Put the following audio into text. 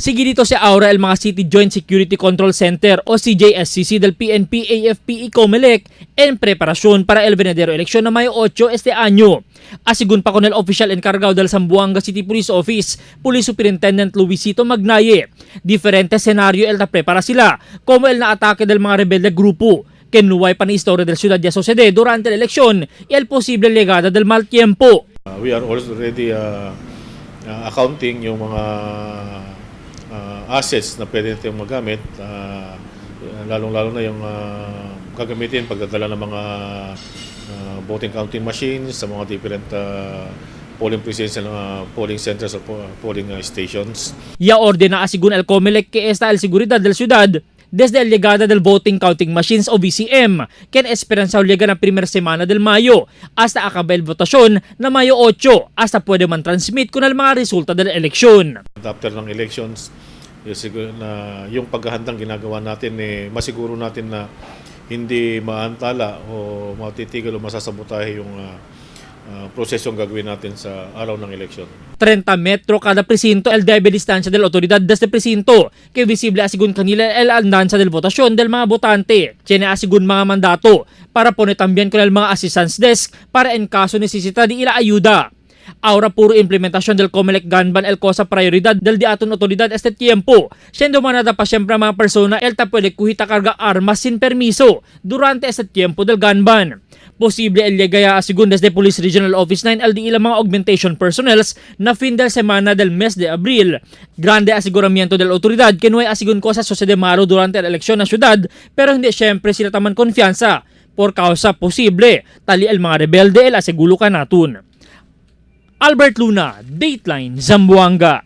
Sige dito si Aura el mga City Joint Security Control Center o CJSCC del PNP, AFP y COMELEC en preparación para el venidero eleksyon na Mayo 8 este año. Asigun pa con el oficial encargado del Zamboanga City Police Office, Police Superintendent Luisito Magnaye. Diferente senaryo el prepara sila, como el na atake del mga rebelde grupo que nuway pa ni historia del ciudad ya sucede durante la eleksyon y el posible legada del mal tiempo. We are already accounting yung mga assets na pwede natin magamit, lalong-lalo na yung gagamitin pagdadala ng mga voting counting machines sa mga different polling precincts and polling centers or polling stations. Ya ordena asigun el COMELEC que esta el seguridad del ciudad desde el llegada del voting counting machines o VCM, quien esperanza llega na primera semana del Mayo hasta acaba el votasyon na Mayo 8 hasta puede man transmit con el mga resulta del eleksyon. After ng elections, yung siguro na yung paghahandang ginagawa natin eh, masiguro natin na hindi maantala o matitigil o masasabotahe yung prosesong gagawin natin sa araw ng election. 30 metro kada presinto el debe distancia del otoridad desde presinto que visible asigun kanila el andanza del votasyon del mga botante. Tiene asigun mga mandato para pone también con el mga assistance desk para en caso necesita di ila ayuda. Ahora puro implementación del COMELEC gun ban el cosa prioridad del di aton otoridad este tiempo. Siendo manada pa siyempre ang mga persona el ta puede kuhita karga armas sin permiso durante este tiempo del gun ban. Posible el llegaya asigun desde Police Regional Office 9 el di ilang mga augmentation personnels na fin del semana del mes de abril. Grande aseguramiento del autoridad que no hay asigun cosa sucede malo durante la eleksyon na syudad, pero hindi siyempre sila taman konfiansa por causa posible tali el mga rebelde el asegulo kanaton. Albert Luna, Dateline, Zamboanga.